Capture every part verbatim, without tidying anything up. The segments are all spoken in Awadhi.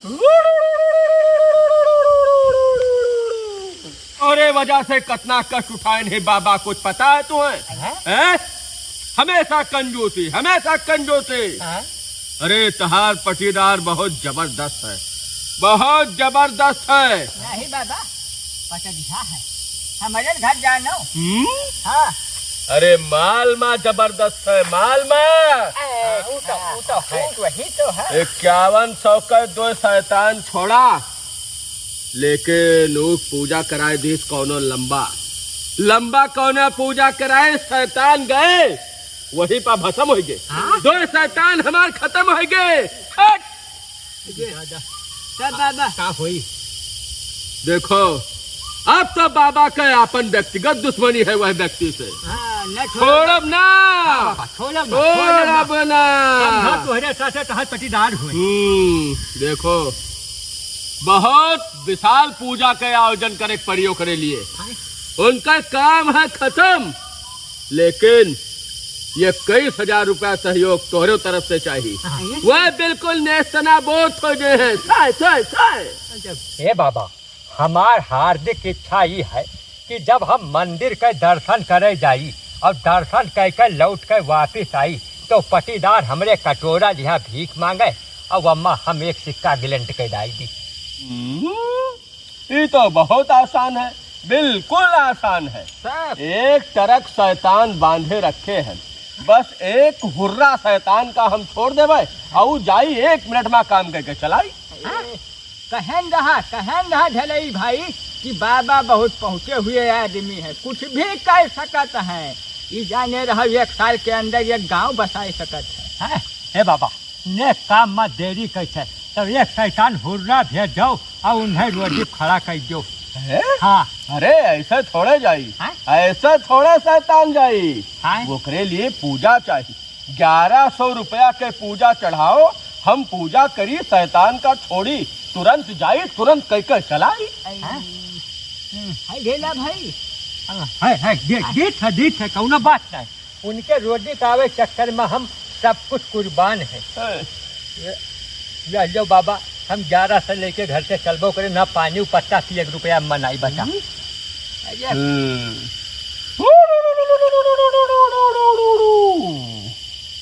तोरे वजह से कतना कष्ट उठाएन है बाबा, कुछ पता है तुम्हें? हैं? हैं? हमेशा कंजूसी, हमेशा कंजूसी। हाँ? अरे, तहार पटीदार बहुत जबरदस्त है, बहुत जबरदस्त है। नहीं बाबा, पटरिया है, हमरे घर जानो। हम्म? हाँ। अरे, माल मा जबरदस्त है, माल मा। ए, हाँ, ऊ तो, ऊ तो है, वही तो है। इक्यावन सौ के दो शैतान छोड़ा, लेकिन ऊ पूजा कराए दीस कौनो लंबा, लंबा कौनो पूजा कराए, शैतान गए, वही पा भसम होइ गए। हाँ? दो शैतान हमार खतम होइ गए। हट! ये दादा। का बाबा? का होई? देखो, अब तो बाबा का आपन व्यक्तिगत दुश्मनी है वह व्यक्ति से। हाँ, न छोड़ब। छोड़ब ना। हाँ बाबा, छोड़ब ना, छोड़ब ना। छोड़ब ना। समझा तोहरे साथे तहार पटीदार हुए। हम्म, देखो, बहुत विशाल पूजा के आयोजन करे के पड़ी ओकरे लिए। हाँ। उनका काम है खतम। लेकिन ये इक्कीस हजार रुपया सहयोग तोहरे तरफ से चाही। हाँ। वह बिल्कुल नेस्तनाबूद हो गए हैं। साय, साय, साय। ए बाबा, हमार हार्दिक इच्छा ई है कि जब हम मंदिर के दर्शन करे जाई और दर्शन कइ के लौट के वापिस आई, तो पटीदार हमरे कटोरा लिहा भीख मांगे और वम्मा हम एक सिक्का गिलंट के डाई दी। हम्म। ई तो बहुत आसान है, बिल्कुल आसान है। साहब। एक ट्रक शैतान बांधे रखे हैं, बस एक हुर्रा शैतान का हम छोड़ देवे, अउ जाई एक मिनट मा काम कइके चलाई। हाँ? कहन रहा, कहन रहा ढलई भाई कि बाबा बहुत पहुँचे हुए आदमी है, कुछ भी कर सकत है। ई जाने रहो एक साल के अंदर एक गांव बसाए सकत है। हैं? हे बाबा, नेक काम मा देरी कैसे? तब एक शैतान हुर्रा भेज दो और उन्हें रोड पे खड़ा कर दो। हैं? हाँ। अरे, ऐसे थोड़े जाई। हाँ? ऐसे थोड़े शैतान जाई। हाँ? ओकरे लिए पूजा चाहिए। ग्यारह सौ रुपया के पूजा चढ़ाओ, हम पूजा करी, शैतान का छोड़ी, तुरंत जाई, तुरंत कइके चलाई। हाँ? हम्म। हाय ढेला भाई। हाँ, है, है, दे, दीत है, दीत है, कौनो बात नहीं। उनके रोटी खावे चक्कर मा हम सब कुछ कुर्बान है। हैं। ये, ये लो बाबा, हम ग्यारह से लेके घर से चलबो करे, ना पानी पत्ता पिए के रुपया मन आई बता। हम्म। अरे। हम्म।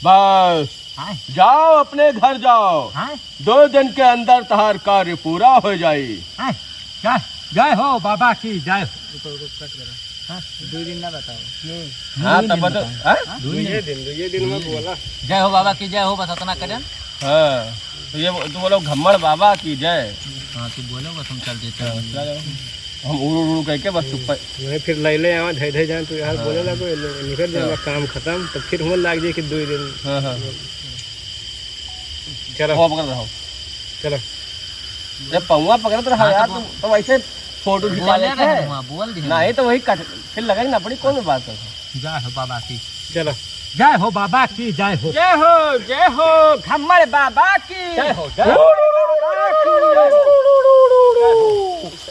बस, हाँ। जाओ, अपने घर जाओ। हाँ। दो दिन के अंदर तहार कार्य पूरा हो जाई। हाँ। जय, जय हो बाबा की जय। रुको, रुको, कट करो। हाँ, दो दिन ना बताओ। हाँ, तब बताओ। हाँ? दुइये दिन, दुइये दिन मा बोला। जय हो बाबा की जय हो, बस अतना करें। हाँ, तो ये बो-, तू बोलो घम्मड़ बाबा की जय। हाँ, तू बोलो, बस हम चल देते हैं। हाँ, चलो। हम उड़ उड़ उड़ कइके बस ऊपर। वही फिर लैले आवा, धै धै जान, तू यार हाँ। बोले ला कोई, निकल जाए, हाँ। काम खतम, तब फिर हुआ लाग जाए कि दुइ दिन। हाँ, हाँ। चलो। वो पकड़ रहो। चलो। जब पौवा पकड़त रहा हाँ, यार, तो तुम, तुम ऐसे फोटो खिंचा बोले लेते रहे हैं। हुआ, बोल दिए। नहीं तो वही कट, फिर लगेगा ना अपनी, कौन बात करता है? जय हो बाबा की। चलो। जय हो बाबा की, जय हो। जय हो, जय हो, घम्मड़ बाबा की। जय हो, जय हो।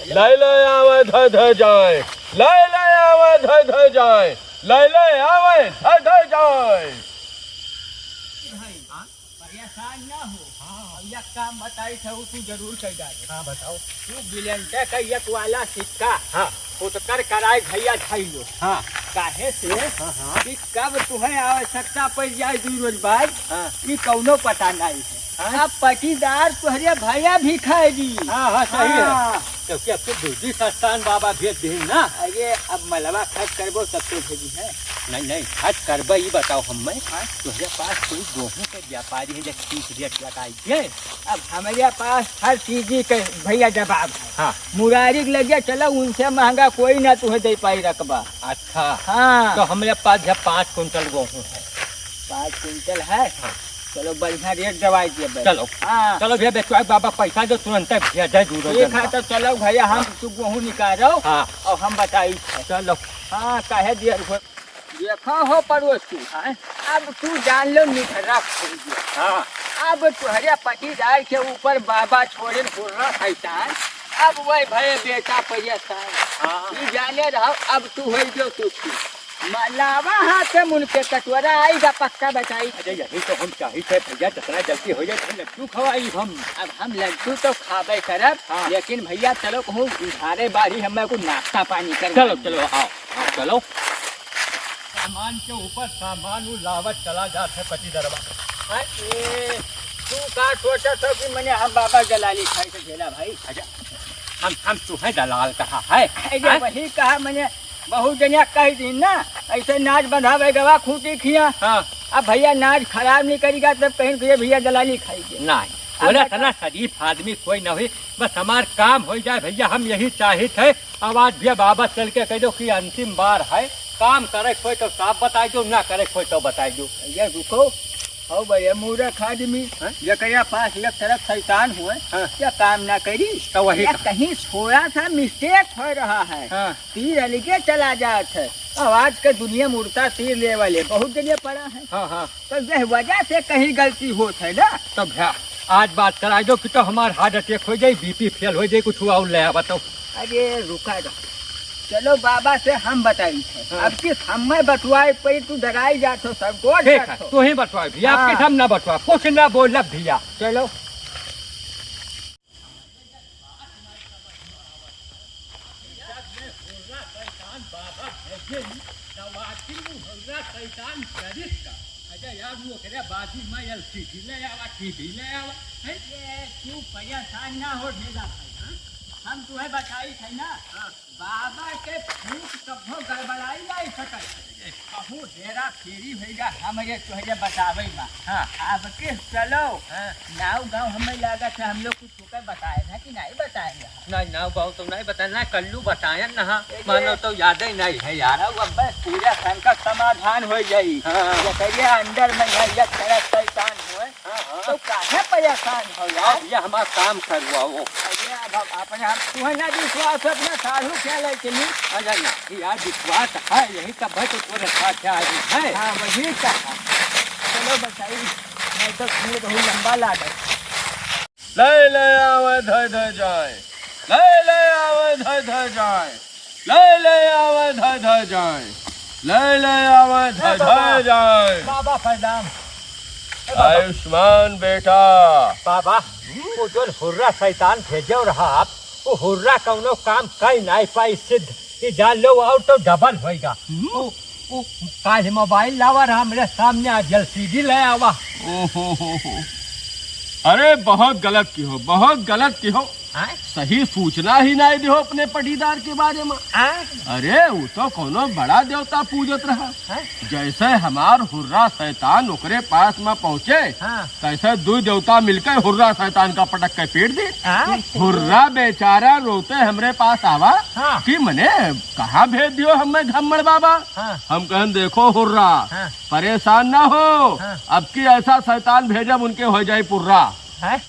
लै लै आवे धै धै जाए, लै लै आवे धै धै जाए, लै लै आवे धै धै जाए। भाई, हाँ? परेशान ना हो। हाँ। अब एक काम बताई था, वो तू जरूर कर डाले। हाँ, बताओ। तू गिलेंटे का एक वाला सिक्का हाँ। फुटकर कराए भैया धई लो। हाँ। काहे से हाँ, हाँ। कि कब तुम्हें आवश्यकता पड़ जाए दुइ रोज बाद, हाँ। कि कौनो पता नहीं है। हाँ। अब पटीदार तोहरे भैया भिखारी। हाँ, हाँ, सही है। हाँ। तो क्या फिर दूसरी संस्थान बाबा भेज दें ना? अरे, अब मलवा खर्च करबो तब तो भेजी है। नहीं, नहीं, खर्च करबे, ई बताओ हम्मे, हाँ? तोहरे पास कोई गेहूं के व्यापारी है जो ठीक रेट लगाई दे? अब हमरे पास हर चीज के भैया जवाब है। हाँ। मुरारी के लगे चलो, उनसे महंगा कोई ना तुम्हें दे पाई रकबा। अच्छा। हाँ। तो हमरे पास जब पाँच कुंटल गेहूं है। पाँच कुंटल है? हाँ। चलो बढ़िया रेट दवाई दे बे। चलो। हाँ। चलो भैया, बेचवाए बाबा पैसा दो, तुरंत भेज दे दूर ठीक है, तो चलो भैया, हम हाँ। तू गेहूं निकालो हाँ। और हम बताई। चलो। हाँ, काहे दिया रुको। देखा हो पड़ोसी, हाँ? अब तू जान लो निठरा हो गया। हाँ। अब तोहरे पटीदार के ऊपर बाबा छोड़े हुर्रा शैतान, अब वही भये बेटा परेशान। हाँ। ई जाने रहो, अब तू हो जो तू ठीक। लावा हाथ से मुन के कटोरा, आइगा पक्का बताई। अरे यही तो हम चाहित है भइया, जितना जल्दी होइ जाए, तो लड्डू खवाई हम। अब हम लड्डू तो खाबे करब, हाँ। लेकिन भइया चलो कहूँ उधारे बारी हमें कुछ नाश्ता पानी कर चलो, चलो, आओ, आओ, चलो। सामान के ऊपर सामान उ लावत चला जात है पति दरवा। हैं? ए, तू का सोचत हो कि मने हम बाबा दलाली खाई के झेला भाई? अच्छा, हम, हम तुहे दलाल कहा है? अरे हैं? वही कहा मने, बहुत जनिया कह दीन ना, ऐसे नाज बंधावे गवा खूंटी खिया। हाँ। अब भइया नाज खराब नहीं करीगा, तब कहीं के भइया दलाली खाई के। नहीं, अब बोला बता। था ना, शरीफ आदमी कोई ना हुई, बस हमार काम होइ जाए भइया, हम यही चाहित है। अब आज भइया बाबा चल के कह दो कि अंतिम बार है, काम करे कोई तो साफ बताई दो, ना करे कोई तो बताई दो। भइया रुको, हो भइया मूर्ख आदमी, हैं? जेकरा पास एक तरफ शैतान हुए, हाँ। क्या काम ना करी? तो वही या कहा। कहीं थोड़ा सा मिस्टेक हो रहा है। हाँ। तीर अलगे चला जात है। अब आज के दुनिया में उड़ता तीर ले वाले बहुत जगह पड़ा है। हाँ, हाँ। तो यह वजह से कहीं गलती होत है ना। तब है, आज बात कराई दो कि तो हमार हार्ट अटैक हो जाई, बीपी फेल हो जाई, कुछ और ले आवा तो। अरे रुका जा, चलो बाबा से हम बताई थे। हाँ। अब किस हमें बतवाए पे तू डराई जात हो, सब गोड़ ठीक जात है, हो। तू ही बतवाए भइया, हाँ। आपके हम ना बतवा, कुछ ना बोलब भइया। चलो। जब ले हुर्रा शैतान बाबा भेजे, तब आखिर वो हुर्रा शैतान करिस का? अच्छा यार, वो ओकरे बाजी में एलसीडी ले आवा, टीवी ले आवा, हैं? ये तू परेशान ना हो ढेला भाई, हाँ? हम तुहे बताई थे ना, हाँ। बाबा के फूट कभो गड़बड़ाई नहीं सकत। कहूँ हेरा फेरी होइगा, हमरे तोहरे बतावे बा। हाँ। अब के चलो, हाँ। नाव गाँव हमें लागत है, हम लोग कुछ ओकर बताए ना कि नहीं बताए रहा? नहीं, नाव गाँव तो नहीं बताए, ना कल्लू बतायन ना, हाँ। ए, मानो तो याद ही नहीं है यार। अब अब्बे पूरा संकट समाधान हो जाई। हाँ। ये कहिए अंदर में है, ये तरह शैतान हुए, हाँ, हाँ। तो काहे परेशान हो यार? अब ये हमार काम करवाओ। अरे अब हम अपने, हम तुम्हें ना विश्वास, अपना साढ़ू क्या ले चली? अरे नहीं यार, विश्वास है, यही तब है तो तोरे साथ क्या है? हाँ, वही तो है। चलो बताई, नहीं तो भीड़ बहुत लंबा लागत। ले ले आवे धय धय जाए, ले ले आवे धय धय जाए, ले ले आवे धय धय जाए, ले ले आवे धय धय जाए। बाबा प्रणाम। ए बाबा। आयुष्मान बेटा। बाबा, वो जो हुर्रा शैतान भेजे रहा आप, वो हुर्रा कौनो काम कई नहीं पाई सिद्ध। ये जान लो, और तो डबल होएगा। हम्म। वो, वो काल मोबाइल लावा रहा हमरे सामने, आज एलसीडी ले आवा। ओहो हो हो। अरे बहुत गलत की हो, बहुत गलत की हो। आय? सही सूचना ही नहीं दिहो अपने पटीदार के बारे में। आय? अरे वो तो कोनो बड़ा देवता पूजत रहा। हैं? जैसे हमार हुर्रा शैतान ओकरे पास में पहुँचे, हाँ। तैसे दुई देवता मिलके हुर्रा शैतान का पटक के पीट दी। हाँ। हुर्रा बेचारा रोते हमरे पास आवा हाँ। कि मने कहाँ भेज दियो हमें घम्मड़ बाबा। हाँ। हम कहन देखो हुर्रा, हाँ। परेशान ना हो, हाँ। अब की ऐसा शैतान भेजब उनके हो जाए पुर्रा। हैं?